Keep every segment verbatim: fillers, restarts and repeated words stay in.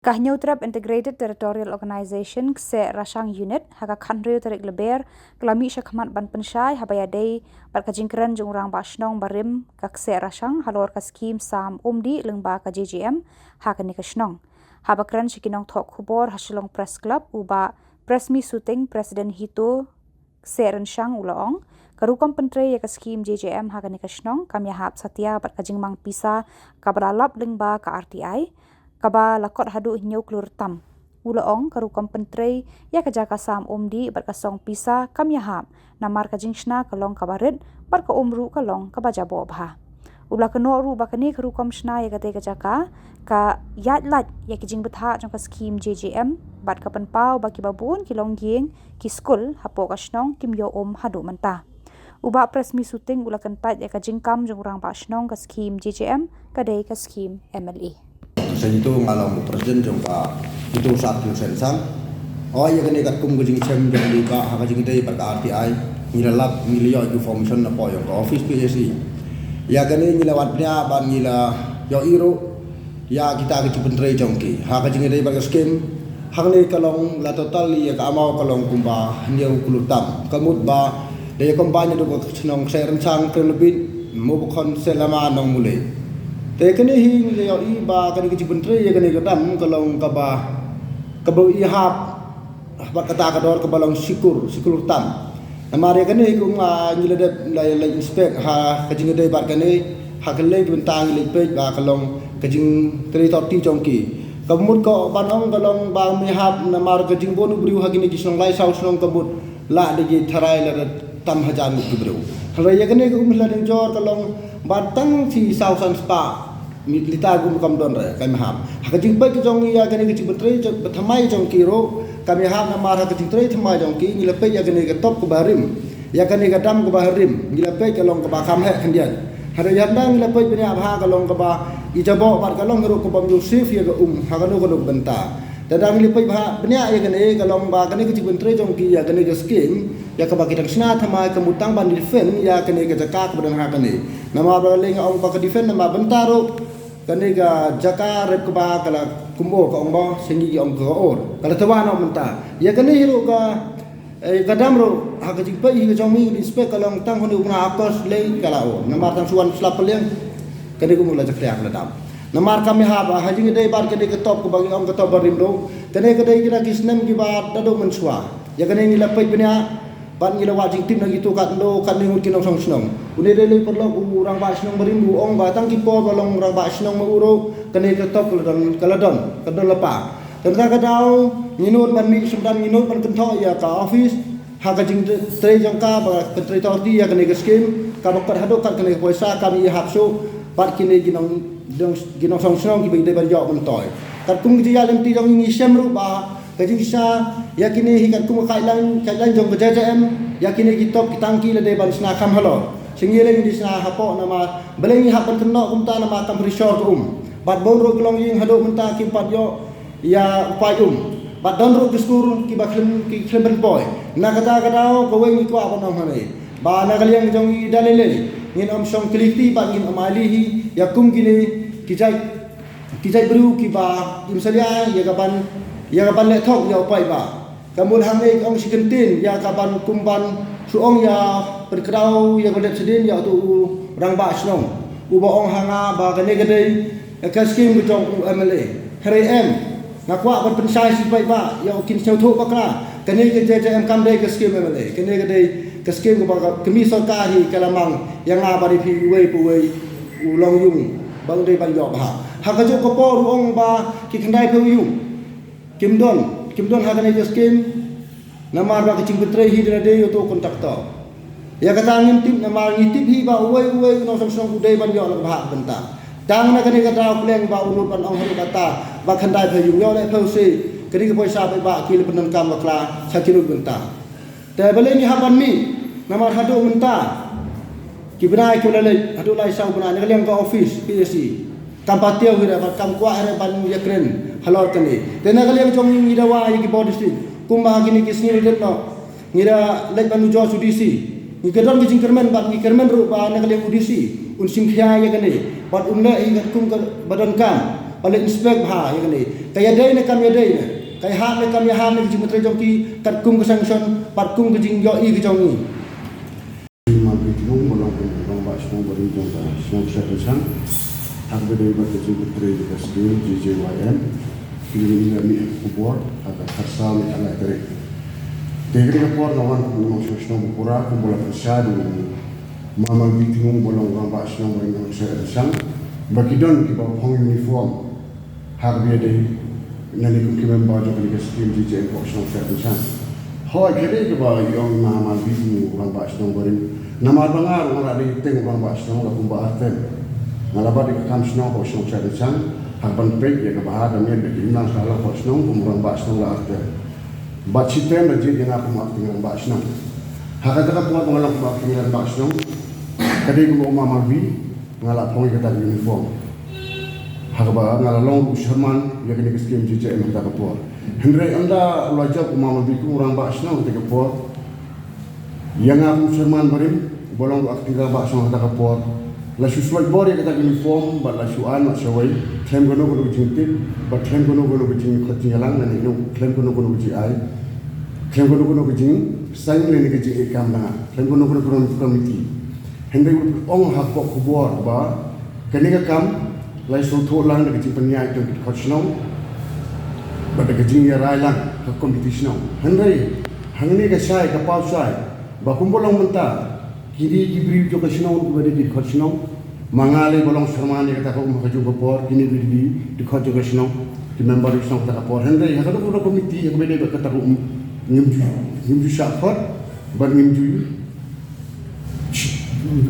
Ka Hynñiewtrep Integrated Territorial Organization Kseh Rashang Unit ha ka khathynriew tarik Lber ka la mih shakhmat ban pynshai haba ïadei bad ka jingkren jong u Rangbah Shnong barim ka Kseh Rashang halor ka skhim sam umdih lyngba ka J J M ha kane ka shnong. Haba kren sha ki nongthoh khubor ha Shillong Press Club, u Bah Pressme Suting, President HITO Kseh Rynshang, u la ong, ka rukom pyntrei ïa ka skhim J J M ha kane ka shnong kam ïahap satia bad ka jingmang pisa kaba la lap lyngba ka R T I, kaba la kot haduh hynñiew klur tam. U la ong, ka rukom pyntrei ïa ka jaka sam umdih bad ka song pisa kam ïahap, namar ka jingshna ka long kaba rit bad ka um ruh ka long kaba jaboh bha. U la kynnoh ruh ba kane ka rukom shna ïa katei ka jaka ka ïaid lait ïa ki jingbthah jong ka skhim J J M bad ka pynpaw ba kiba bun ki longïing, ki skul hapoh ka shnong kim ïoh um haduh mynta. U Bah Pressme Suting u la kyntait ïa ka jingkam jong u Rangbah Shnong, ka skhim J J M ka dei ka skhim M L A. Shen tu nga long president jong ka itu sat tu sen sang. O ïa kane katkum ka jingshem jong i Bah ha ka jingdei bad ka R T I, ngi la lap, ngi la ïoh information napoh jong ka office P S E. Ïa kane ngi la wad bniah bad ngi la ïoh i ruh ïa kita ki jingpyntrei jong ki ha ka jingdei bad ka skhim. Hangne ka long la total ïa ka amount ka long kumba hynñiew klur tam. Ka mut ba da ïa kumba ngi duk ka shnong Kseh Rynshang, Krem Lebit, Mawbakhon, Setlama, Nongmulei. Te kane hi ngi la ïoh i ba kane ka jingpyntrei ïa kane ka dam ka long kaba, kaba ïahap bad kata ka dor kaba long shi klur, shi klur tam. Namar ïa kane hi kum nga ngi la dep la, la inspect ha ka jingdei bad kane, ha ka lei ki bynta ngi la peit ba ka long ka jingtrei thok ti jong ki. Ka mut ka ban ong ka long ba ym ïahap namar ka jingbun u briew ha kine ki shnong lai saw shnong ka mut la dei ki tharai la da tam hajar ngut ki briew. Hynrei ïa kane ka um la dang jor ka long ba tang shi saw san spah liter kum kam don re, kam ïahap. Ha ka jingpeit ka jong ngi ïa kane ka jingpyntrei jong, ba thymmai jong ki ruh kam ïahap namar ha ka jingtrei thymmai jong ki ngi la peit ïa kane ka top kaba rim, ïa kane ka dam kaba rim ngi la peit ka long kaba kham heh khyndiat. Hynrei ïa kane ngi la peit bniah bha ka long kaba i jaboh bad ka long ruh kaba ym ju safe ïa ka um ha kano kano ka bynta. Te dang ngi la peit bha bniah ïa kane ka long ba kane ka jingpyntrei jong ki ïa kane ka skhim ïa kaba ki dang shna thymmai ka mut tang ban defend ïa kane ka jaka kaba dang ha kane. Namar ba lei nga ong ba ka defend namar bynta ruh kane ka jaka rep kaba ka la kumno ka ong ba shen ngi ki ong ka or ka la thawa noh mynta. Ïa kane hi ruh ka, eh, ka dam ruh ha ka jingpeit hi ka jong ngi ngi inspect ka long tang hynñiew bnai August lei ka la or namar tang shu wan slap pylliang. Kane ka mut la jakhlia ka la dam. Namar kam ïahap ha jingdei bad kane ka top kaba ngi ong ka top barim ruh. Kane ka dei kine ki snem kiba da duk mynshuwa. Ïa kane ngi la peit bniah bad ngi la wad jingtip na kito katno katne ngut ki nongshong shnong. Une dei lei paralok u rangbah shnong barim u ong ba tang ki por ba long rangbah shnong ma u ruh kane ka top ka la don, ka la don, ka don lypa. Te na ka daw ngi nud ban mih sumdan, ngi nud ban kynthoh ïa ka office ha ka jingtrei jong ka ba ka trei thok ti ïa kane ka skhim kaba kot haduh kat kane ka poisa kam ïahap shuh bad kine ki nong, ki nongshong shnong kiba dei ban ïoh myntoi. Katkum ka jingïaid lynti jong ngi ngi shem ruh ba ka jingshna ïa kine hi katkum ka guideline, guideline jong ka J J M, ïa kine ki top ki tangki la dei ban shna kham halor. Shen ngi lei ngi dei shna hapoh namar balei ngi hap ban kynnoh kumta namar kam pyrshor ka um. Bad bun ruh ki longïing haduh mynta kim pat ïoh ïa u paip um. Bad don ruh ki skur kiba khlem, ki khlem pynpoi. Na kata ka daw kawei ngi kwah ban ong hangne ba na ka liang jong ngi da lei lei ngin ym shong kylli kti bad ngin ym ailad hi ïa kum kine ki jait, ki jait briew kiba im salia ïa ka ban, ïa ka ban leh thok ïa u paidbah. Ka mut hangne ki ong shi kyntien ïa ka ban kum ban shu ong ïa pyrkhat ïa ka dep shadien ïa uto u rangbah shnong uba ong ha nga ba kane ka dei ka skhim ka jong u M L A. Hynrei em, nga kwah ban pynshai sha ki paidbah ïa u kin sngewthuh bakla, kane ka J J M kam dei ka skhim M L A, kane ka dei ka skhim kaba ka kmie sorkar hi ka la mang ïa nga bad ïa phi uwei pa uwei u longïing ba u dei ban ïoh bha. Ha kajuh ka por u ong ba ki khyndai phew ïing kim don, kim don ha kane ka skhim. Namar ba ka jingpyntrei hi da la dei ïa uto u kontraktor. Ïa kata ngim tip namar ngi tip hi ba uwei uwei u nongshong shnong u dei ban ïoh la ka bha ka bynta. Tang na kane ka daw pleng ba u nud ban ong haduh katta ba khyndai phew ïing, ïoh leh phew shi, kane ka poisa paidbah ki la pyndonkam bakla sha kino ki bynta. Te balei ngi hap ban mih namar haduh mynta ki bnai ki la leit, haduh lai saw bnai na ka liang ka office P S E kam pat tiew hi re bad kam kwah hi re ban ïakren halor kane. Te na ka liang jong ngi ngi dawa ïa ki bor district kumba ha kine ki sngi la dep noh ngi da leit ban ujor sha u D C. Ngi ka don ka jingkyrmen bad ngi kyrmen ruh ba na ka liang u D C un shim khia ïa kane bad un leh ïa katkum kaba donkam. Ba la inspect bha ïa kane. Ka ïadei ne kam ïadei ne, ka ïahap ne kam ïahap ne ka jingmyntoi jong ki katkum ka sanction bad kum ka jingïohi ka jong ngi. Malvi Thnung, ba long kum u rangbah shnong barim jong ka shnong Shettynshan, ha kaba ïadei bad ka jingpyntrei ïa ka skim J J Y M, kine ki la mih ha ka khubor ha ka khatsaw ne khatlai tarik. Te ha kane ka por nga wan kum u nongshong shnong ba pura, kumba la pynshai da u Ma Malvi Thnung, ba long u rangbah shnong barim jong ka shnong Shettynshan, ba ki don kiba phong uniform ha kaba ïadei nangne kum ki member jong kane ka skim J J M hapoh shnong Shettynshan. Hooid, ka dei kaba ïa u Ma Malvi Thnung, u rangbah shnong barim. Namar ba nga ruh nga la dei teng u rangbah shnong la kumba ar term. Nga la bat ïa ka kam shnong hapoh shnong Shettynshan, haba ngan peit ïa kaba ha ka miet da ki imlang sha la hapoh shnong kum u rangbah shnong la ar term. Bad shi term la jied ïa nga kum acting rangbah shnong. Ha kata ka por ba nga long kum acting rangbah shnong, ka dei kumba u Ma Malvi, nga la phong ïa kata ka uniform ha kaba nga la long u chairman ïa kane ka skim J J M ha kata ka por. Hynrei ynda u la jop u Ma Malvi kum u rangbah shnong ha kata ka por, ïa nga kum u chairman barim, ba long u acting rangbah shnong ha kata ka por, la shu sloi bor ïa kata ka uniform bad la shu ai noh shawei, khlem kano kano ka jingtip bad khlem kano kano ka jingkhot jingïalang, lane khlem kano kano ka jingai, khlem kano kano ka jingsain lane ka jingïakam na nga, khlem kano kano ka committee. Hynrei u ong hapoh khubor ba kane ka kam la shu thoh lang da ka jingpynïaid jong ki dkhot shnong bad da ka jingïarai lang ka committee shnong. Hynrei hangne ka shai, ka paw shai, ba kumba long mynta, kine ki briew jong ka shnong kiba dei ki dkhot shnong, ma nga lei ba long chairman ïa kata ka um ha kajuh ka por, kine ki dei ki dkhot jong ka shnong, ki member jong ka shnong kata ka por. Hynrei ha kata ka committee ha kaba dei bad kata ka um, ngim ju, ngim ju shah khot bad ngim ju,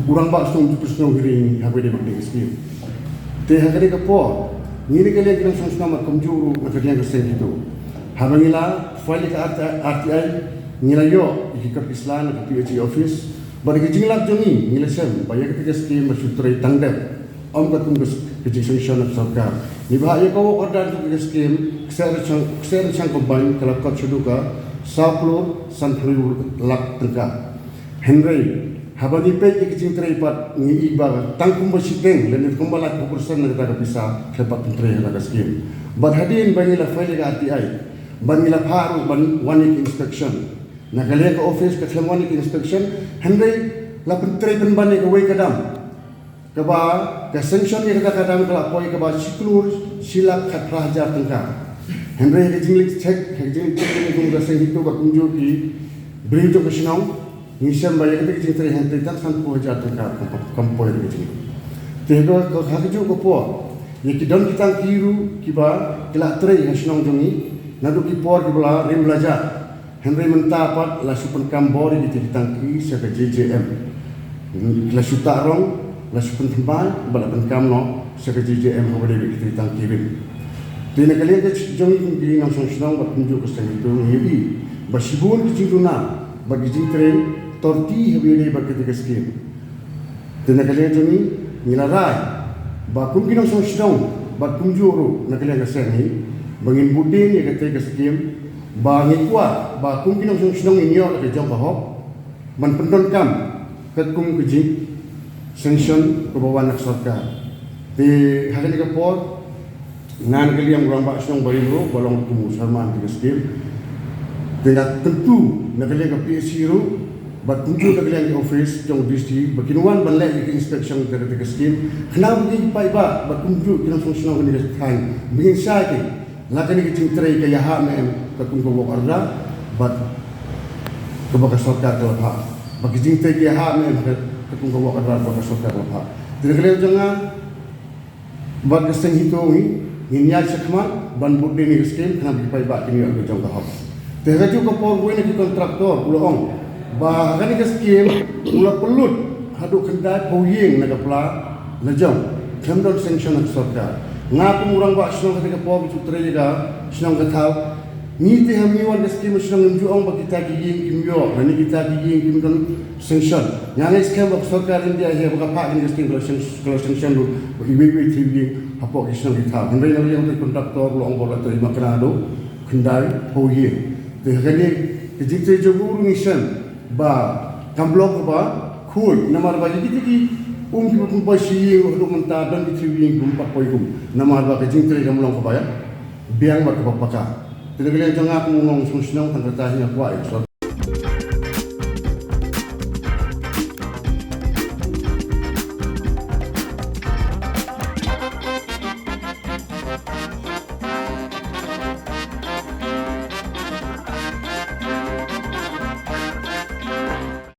u rangbah shnong ju pynsngew ïa ngi ha kaba dei bad kane ka skim. Te ha kane ka por ngi na ka liang ki nongshong shnong bad kumjuh ruh na ka liang ka seng HITO, haba ngi la file ïa ka R T I, R T I, ngi la ïoh ïa ki kot ki sla na ka P H E office. Bad ïa ka jinglap jong ngi, ngi la shem ba ïa kata ka skim la shu trei tang dep, ym katkum ka s-, ka jingsanction na ka sorkar. Ngi ba hap ïa ka work order jong ka skim, ka Seng Rynshang, ka Seng Rynshang Combine ka la kot shaduh ka saw klur sanphew lak tyngka. Hynrei haba ngi peit ïa ka jingtrei pat, ngi i ba tang kumba shiteng lane kumba laiphew percent na kata ka pisa khlem pat pyntrei ha kata ka skim. Bad hadien ba ngi la file ïa ka R T I, bad ngi la phah ruh ban wan ïa ka inspection, na ka liang ka office ka khlem wan ïa ka inspection, hynrei la pyntrei pynban ïa kawei ka dam, kaba ka sanction ïa kata ka dam ka la poi kaba shi klur shi lak khatphra hajar tyngka. Hynrei ha ka jingleit check, ha ka jingleit check ïa ka seng HITO bad kumjuh ki briew jong ka shnong, ngi shem ba ïa kata ka jingtrei hynrei tang sanphew hajar tyngka kam, kam poi ha ka jingleit. Te ha ka, ha kajuh ka por, ïa ki don ki tang ki ruh kiba ki la trei ha shnong jong ngi naduh ki por kiba la rim la jah. Hynrei mynta pat la shu pynkam bor ïa kita ki tang ki sha ka J J M. La shu tah rong, la shu pynthymmai bad la pynkam noh sha ka J J M ha kaba dei bad kita ki tang ki rim. Te na ka liang ka jong ngi kum ki nongshong shnong bad kumjuh ka seng HITO, ngi ïohi ba shibun ki jingduna bad ki jingtrei torti ha kaba dei bad kita ki skim. Te na ka liang jong ngi, ngi la rai ba kum ki nongshong shnong bad kumjuh ruh na ka liang ka seng ngi, ba ngin bud dien ïa kata ka skim, ba ngi kwah ba kum ki nongshong shnong ngin ïoh la ka jong ka hok ban pyndonkam katkum ka jingsanction kaba wan na ka sorkar. Te ha kane ka por, nga na ka liang u rangbah shnong barim ruh ba long kum u chairman jong ka skim, te nga kyntu na ka liang ka P H E ruh bad kumjuh na ka liang ka office jong u D C ba kin wan ban leh ïa ka inspection jong kata ka skim, khnang ba kin paidbah bad kumjuh ki nongshong shnong kane ka thaiñ ba ngin shai ki la kane ka jingtrei ka ïahap ne em katkum ka work order bad kaba ka sorkar ka la phah, ba ka jingtrei ka ïahap ne em katkum ka work order bad ka sorkar ka la phah. Te na ka liang jong nga bad ka seng HITO ngi, ngin ïaid shakhmat ban bud dien ïa ka skim khnang ba ki paidbah kin ïoh la ka jong ka hok. Te ha kajuh ka por uwei na ki contractor u la ong ba ha kane ka skim u la pynlut haduh khyndaiphew ïing na ka pla la jong, khlem don sanction na ka sorkar. Nga kum u rangbah shnong ha kata ka por ba shu trei ïa ka shnong ka thaw, ngi te ha ngi wan ka skim shnong ngim ju ong ba kita ki ïing kim ïoh lane kita ki ïing kim don sanction. Nga ngeit skhem ba ka sorkar India hi ba ka phah kane ka skim ka la sanction, ka la sanction ruh ba iwei iwei three ïing hapoh ki shnong ki thaw. Hynrei na ka liang ka contractor u la ong ba la trei makna haduh khyndaiphew ïing. Te ha kane ka jingtrei jong u ruh ngi shem ba kam long kaba khuid namar ba ïa kita ki Um ki bym poi sha ïing haduh mynta, don ki three ïing ki bym pat poi um. Namar ba ka jingtrei kam long kaba ïa biang bad kaba paka. Te na ka liang jong nga kum u nongshong shnong tang kata hi nga kwah ïa ka sorkar.